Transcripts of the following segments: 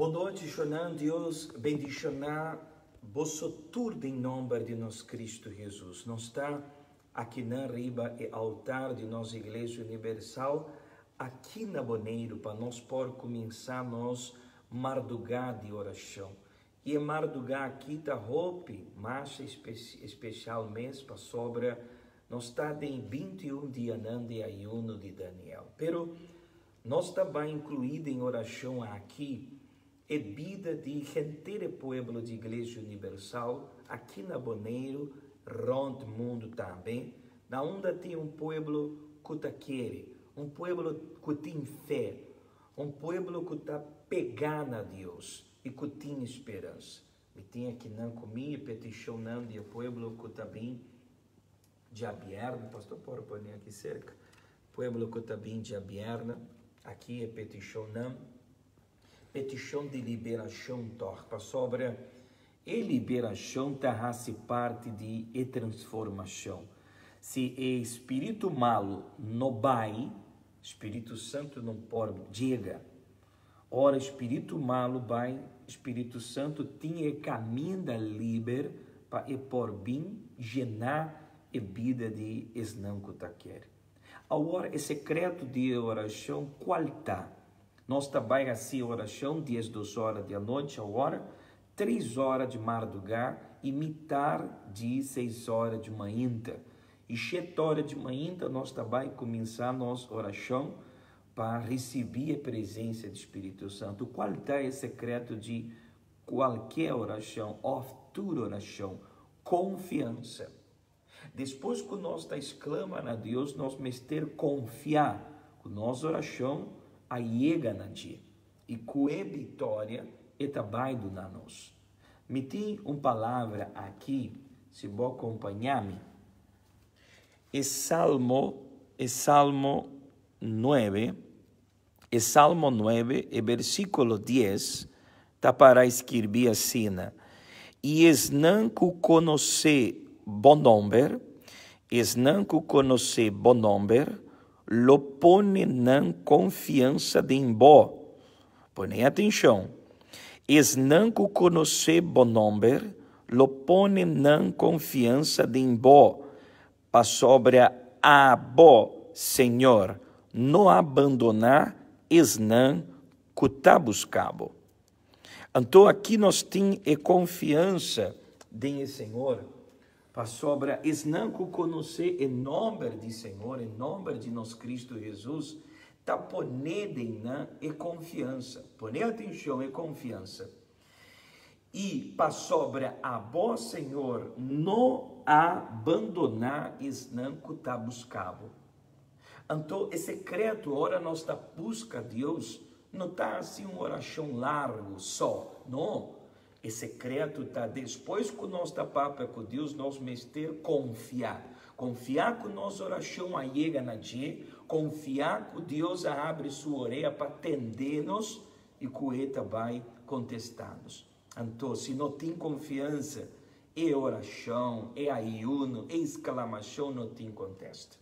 Bon nochi, shonnan. Dios bendishoná boso tur den nòmber di nos Kristu Hesus. Nos ta akinan riba e altar di nos Iglesia Universal aki na Boneiru pa nos por kuminsá nos mardugá di orashon. I e mardugá aki ta hopi masha espesial mes pasobra nos ta den 21 dianan di ayuno di Daniel. Pero nos ta bai inkluí den orashon aki e bida di henter e pueblo di Iglesia Universal aki na Boneiru, rònt mundu tambe, na unda tin un pueblo ku ta kere, un pueblo ku tin fe, un pueblo ku ta pegá na Dios i ku tin speransa. Mi tin akinan ku mi e petishonnan di e pueblo ku ta bin djabièrnè. Pastor por pone aki serka. Pueblo ku ta bin djabièrnè, aki e petishonnan. Petishon di liberashon tòg, pasobra e liberashon ta hasi parti di e transformashon. Si e spiritu malu no bai, Spiritu Santu no por yega. Ora spiritu malu bai, Spiritu Santu tin e kaminda liber pa e por bin yená e bida di esnan ku ta kere. Awor e sekreto di e orashon kual ta? Nos ta bai hasi orashon 12 ora di anochi awor, 3 ora di mardugá i mitar di 6 ora di mainta. I 7 ora di mainta nos ta bai kuminsá nos orashon pa risibí e presensia di Spiritu Santu. Kual ta e sekreto di kualke orashon òf tur orashon? Konfiansa. Despues ku nos ta esklama na Dios, nos mester konfia ku nos orashon a yega na dje i ku e viktoria e ta bai duna nos. Mi tin un palabra aki, si bo kompañá mi. E Salmo, e Salmo 9, e Salmo 9, e versíkulo 10, ta para skirbí asina: I esnan ku konosé bo nòmber, esnan ku konosé bo nòmber, lo pone nan konfiansa den bo. Pone atenshon. Esnan ku konosé bo nòmber, lo pone nan konfiansa den bo, pasobra abo, Señor, no a bandoná esnan ku ta buska bo. Anto aki nos tin e konfiansa den e Señor, pasobra esnan ku konosé e nòmber di Señor, e nòmber di nos Kristu Hesus, ta pone den nan e konfiansa. Pone atenshon, e konfiansa. I pasobra abo, Señor, no a bandoná esnan ku ta buska bo. Anto e sekreto ora nos ta buska Dios no ta hasi un orashon largu so, no. E sekreto ta despues ku nos ta papia ku Dios nos mester konfia. Konfia ku nos orashon a yega na dje, konfia ku Dios a habri su orea pa tende nos i ku e ta bai kontestá nos. Anto si no tin konfiansa, e orashon, e ayuno, e esklamashon no tin kontesta.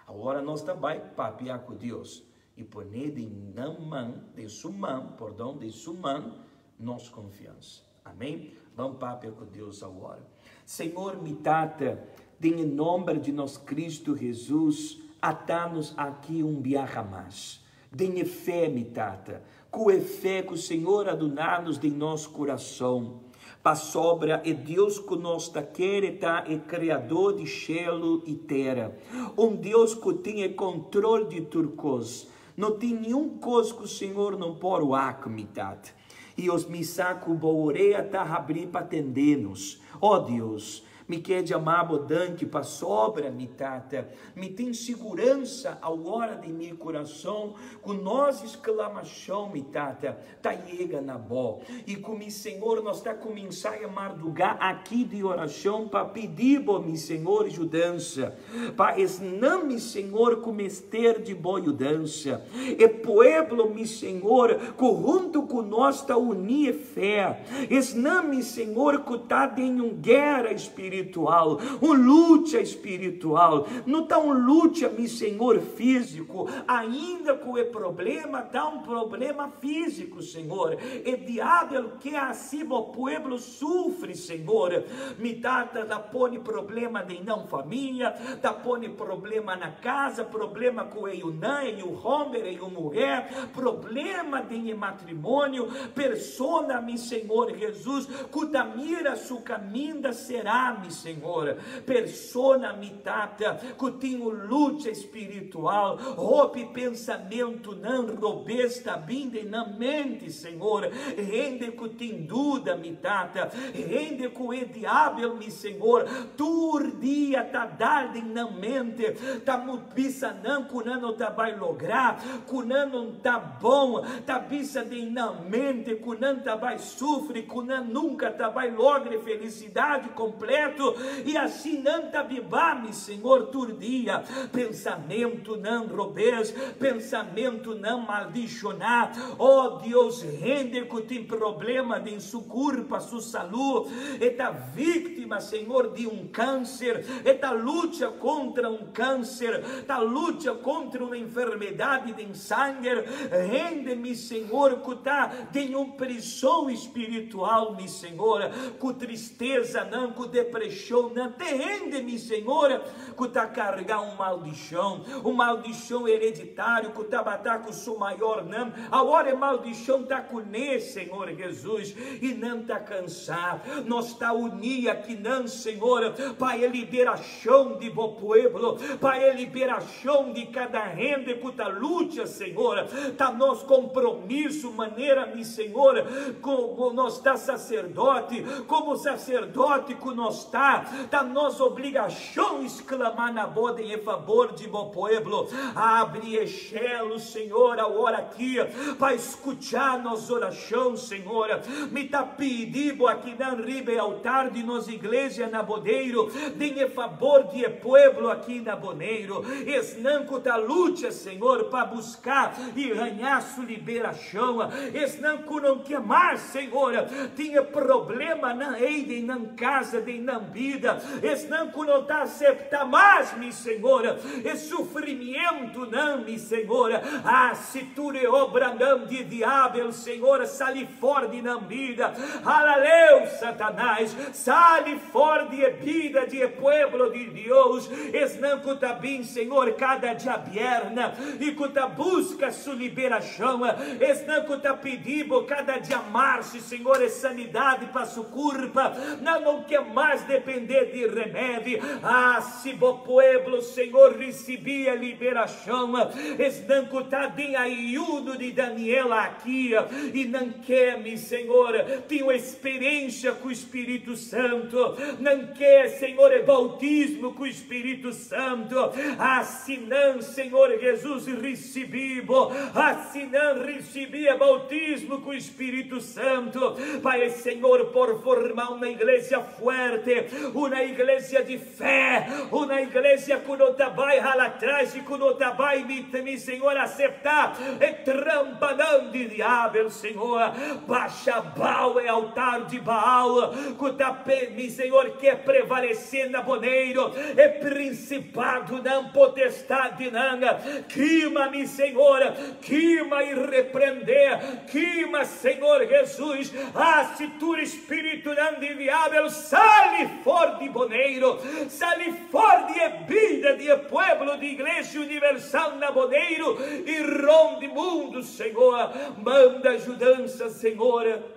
Awor nos ta bai papia ku Dios i pone den nan man, den su man, pordon, den su man, nos konfiansa. Amen. Ban papia ku Dios awor. Señor mi Tata, den e nòmber di nos Kristu Hesus, ata nos aki un biaha mas. Den e fe, mi Tata, ku e fe ku Señor a duna nos den nos kurason, pasobra e Dios ku nos ta kere ta e Kreadó di shelu i tera, un Dios ku tin e kontrol di tur kos. No tin niun kos ku Señor no por wak, mi Tata. I os mi sa ku bo orea ta habrí pa tende nos. O Dios, Mi ke djama bo danki pasobra, mi Tata, mi tin siguransa awor den mi kurason ku nos esklamashon, mi Tata, ta yega na bo. I ku mi Señor nos ta kuminsá e mardugá aki di orashon pa pidi bo, mi Señor, yudansa pa esnan, mi Señor, ku mester di bo yudansa. E pueblo, mi Señor, ku huntu ku nos ta uní e fe. Esnan, mi Señor, ku ta den un guera espiritual. spiritual, un lucha spiritual, no ta un lucha, mi Señor, físiko, ainda ku e problema ta un problema físiko, Señor, e diabel ke hasi bo pueblo sufri, Señor, mi Tata, ta pone problema den nan famia, ta pone problema na casa, problema ku e yunan, e yu hòmber, e yu muhé, problema den e matrimonio, persona, mi Señor Jesus, ku ta mira su kaminda será, mi Señor, persona, mi Tata, ku tin un lucha spiritual, hopi pensamentunan robes ta bin den nan mente, Señor, hende ku tin duda, mi Tata, hende ku e diabel, mi Señor, tur dia ta dal den nan mente, ta bisa nan ku nan no ta bai logra, ku nan no ta bon, ta bisa den nan mente ku nan ta bai sufri, ku nan nunka ta bai logra e felisidat kompleto, i asina nan ta biba, mi Señor, tur dia, pensamentunan robes, pensamentunan maldishoná, oh Dios, hende ku tin problema den su kurpa, su salú, e ta víktima, Señor, di un kánser, e ta lucha kontra un kánser, ta lucha kontra un enfermedat den sanger, hende, mi Señor, ku ta den un prison spiritual, mi Señor, ku tristezanan, ku depreshonnan, te hende, mi Señor, ku ta karga un maldishon, un maldishon hereditario ku tabata ku su mayornan, awor e maldishon ta kuné, Señor Jesus, i nan ta kansá. Nos ta uní akinan, Señor, pa e liberashon di bo pueblo, pa e liberashon di kada hende ku ta lucha, Señor. Ta nos kompromiso, manera, mi Señor, komo nos ta saserdote, komo saserdote ku nos ta, ta nos obligashon sklamá na bo den e fabor di bo pueblo. Abri e shelu, Señor, awor aki, pa skuchá nos orashon, Señor. Mi ta pidi bo akinan riba e altar di nos iglesia na Boneiru, den e fabor di e pueblo aki na Boneiru, esnan ku ta lucha, Señor, pa buska i haña su liberashon, esnan ku no ke mas, Señor, tin e problemanan ei den nan kasa, den nan bida, esnan ku no ta aseptá mas, mi Señor, e sufrimientunan, mi Señor, hasi tur e obranan di diabel, Señor, sali for di nan bida. Hala leu, Satanás, sali for di e bida di e pueblo di Dios, esnan ku ta bin, Señor, kada djabièrnè i ku ta buska su liberashon, esnan ku ta pidi Bo kada djamarsi, Señor, e sanidad pa su kurpa, nan no ke mas dependé di remedi. Ah, si Bo pueblo, Señor, risibí e liberashon, esnan ku ta den ayuno di Daniel aki i nan ke, mi Señor, tin un eksperensia ku Spiritu Santu, nan ke, Señor, e boutismo ku Spiritu Santu, hasi nan, Señor Jesus, risibí Bo, hasi nan risibí e boutismo ku Spiritu Santu, pa e Señor por forma una iglesia fuerte, una iglesia di fe, una iglesia ku no ta bai hala tras i ku no ta bai, mi, mi Señor, aseptá e trampanan di diabel, Señor. Basha abao e altar di Baal ku ta pe, mi Señor, ke prevalesé na Boneiru, e prinsipadonan, potestadnan, kima, mi Señor, kima i reprendé, kima, Señor Jesus, hasi tur spiritunan di diabel sali for di Boneiru, sali for di e bida di e pueblo di Iglesia Universal na Boneiru i rond di mundu, Señor, manda yudansa, Señor.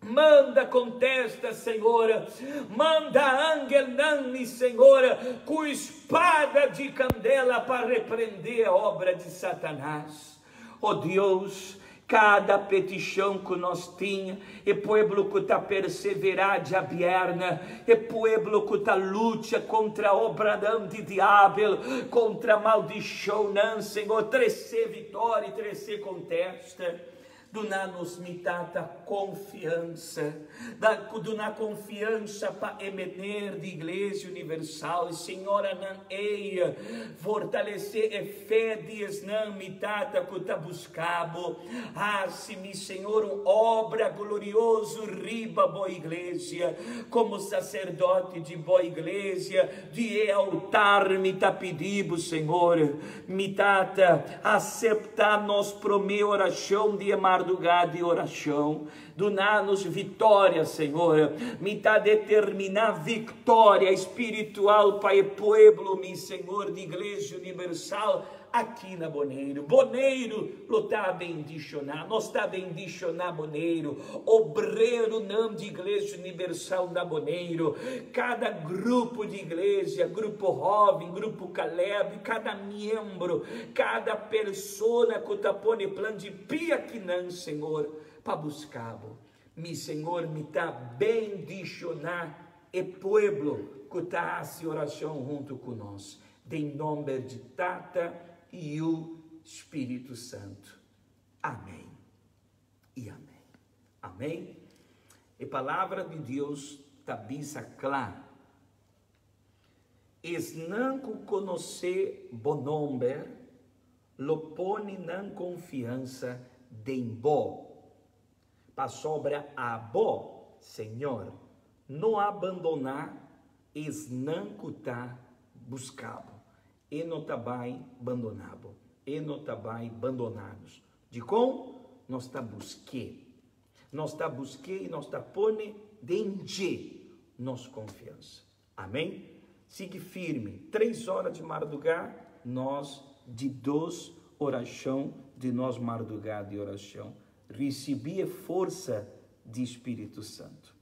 Manda kontesta, Señor. Manda angelnan, mi Señor, ku spada di kandela pa reprendé e obra di Satanas. O Dios, kada petishon ku nos tin, e pueblo ku ta perseverá djabièrnè, e pueblo ku ta lucha kontra obranan di diabel, kontra maldishonnan, Señor, tresé vitória i tresé kontesta. Duna nos mi Tata konfiansa, duna konfiansa pa e mener di Iglesia Universal, señoranan ei, fortalesé e fe di esnan mi Tata ku ta buska bo. Hasi mi Señor un obra glorioso riba bo Iglesia, komo saserdote di bo Iglesia, di e altar mi ta pidi bo Señor, Mi Tata, aseptá nos promé orashon di e mardugá di orashon. Duna nos vitória, Señor. Mi ta determiná viktória spiritual pa e pueblo, mi Señor, di Iglesia Universal aki na Boneiru. Boneiru lo ta bendishoná. Nos ta bendishoná Boneiru. Obreronan di Iglesia Universal na Boneiru, kada grupo di iglesia, grupo hóven, grupo Caleb, kada miembro, kada persona ku ta pone plan di pia akinan, Señor, pa buska Bo. Mi Señor, mi ta bendishoná e pueblo ku ta hasi orashon huntu ku nos, den nomber di Tata, Yu, Spiritu Santu. Amèn. i amèn. Amèn. E Palabra di Dios ta bisa kla, Esnan ku konosé bo nòmber lo pone nan konfiansa den bo, pasobra abo, Señor, no a bandoná esnan ku ta buska bo. E no ta bai bandoná bo. E no ta bai bandoná nos. Dikon? Nos ta busk'é. Nos ta busk'é i nos ta pone den dje nos konfiansa. Amen. Sigui firme. Tres ora di mardugá, nos di dos orashon di nos mardugá di orashon. Risibí e forsa di Spiritu Santu.